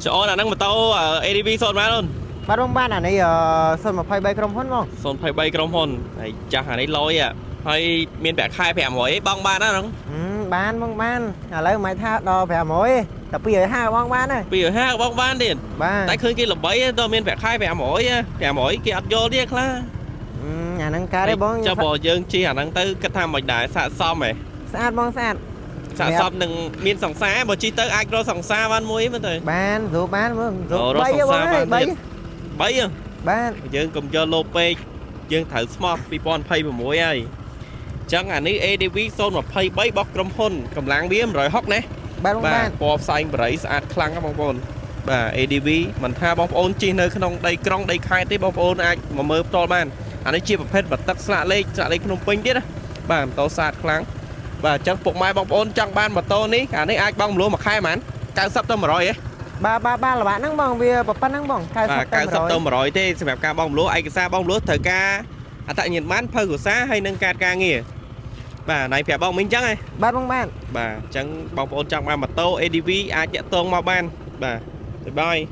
ចអូនអាហ្នឹងម៉ូតូ ADV សូន្យបានអូន? បាទបងបានអានេះ023ក្រុមហ៊ុនបង 023ក្រុមហ៊ុនហើយចាស់អានេះលយហើយមានប្រាក់ខែ500អីបងបានណាហ្នឹង? បានបងបានឥឡូវមិនថាដល់500តែ250បងបានហើយ។ 250បងបានទៀត? បាទ។ តែឃើញគេល្បីតើមានប្រាក់ខែ500 500គេអត់យល់ទេខ្លះ។ អាហ្នឹងកើតទេបង។ ចុះបើយើងជិះអាហ្នឹងទៅគិតថាមិនដែរស័កសមហ៎? ស្អាតបងស្អាត។ ស័កសមនឹងមានសង្សារបើជិះទៅអាចរកសង្សារបានមួយមើលទៅ។ បានស្រួលបានមើលស្រួល អូរក 3 សង្សារ បងអើយ បានទៀត 3 3ហ៎? បាទ។ យើងកុំយកលោពេកយើងត្រូវស្មោះ2026ហើយអញ្ចឹងអានេះ ADV 023របស់ក្រុមហ៊ុនកម្លាំងវា160ណា បាទបងបាន ពណ៌ផ្សែងបរិយស្អាតខ្លាំងណាស់បងប្អូនបាទ ADV មិនថាបងប្អូនជិះនៅក្នុងដីក្រុងដីខេត្តទេបងប្អូនអាចមកមើលផ្ទាល់បានអានេះជាប្រភេទបទឹកស្លាកលេខស្លាកលេខភ្នំពេញទៀតណាបាទម៉ូតូស្អាតខ្លាំងបាទអញ្ចឹងពុកម៉ែបងប្អូនចង់បានម៉ូតូនេះអានេះអាចបង់រំលោះមួយខែហ្មង90ទៅ100ហ៎? បាទបាទបាទល្បាក់ហ្នឹងបងវាប៉ុណ្្នឹងបង90 បាទ ទៅ 90ទៅ100ទេសម្រាប់ការបង់រំលោះឯកសារបង់រំលោះត្រូវការអត្តញ្ញាណប័ណ្ណភៅគ្រួសារហើយនិងកាតការងារបាទណៃប្រាប់បងមិញអញ្ចឹងហ៎? បាទបងបាន។ បាទអញ្ចឹងបងប្អូនចង់បានម៉ូតូ ADV អាចតាក់ទងមកបានបាទបាយបាយ។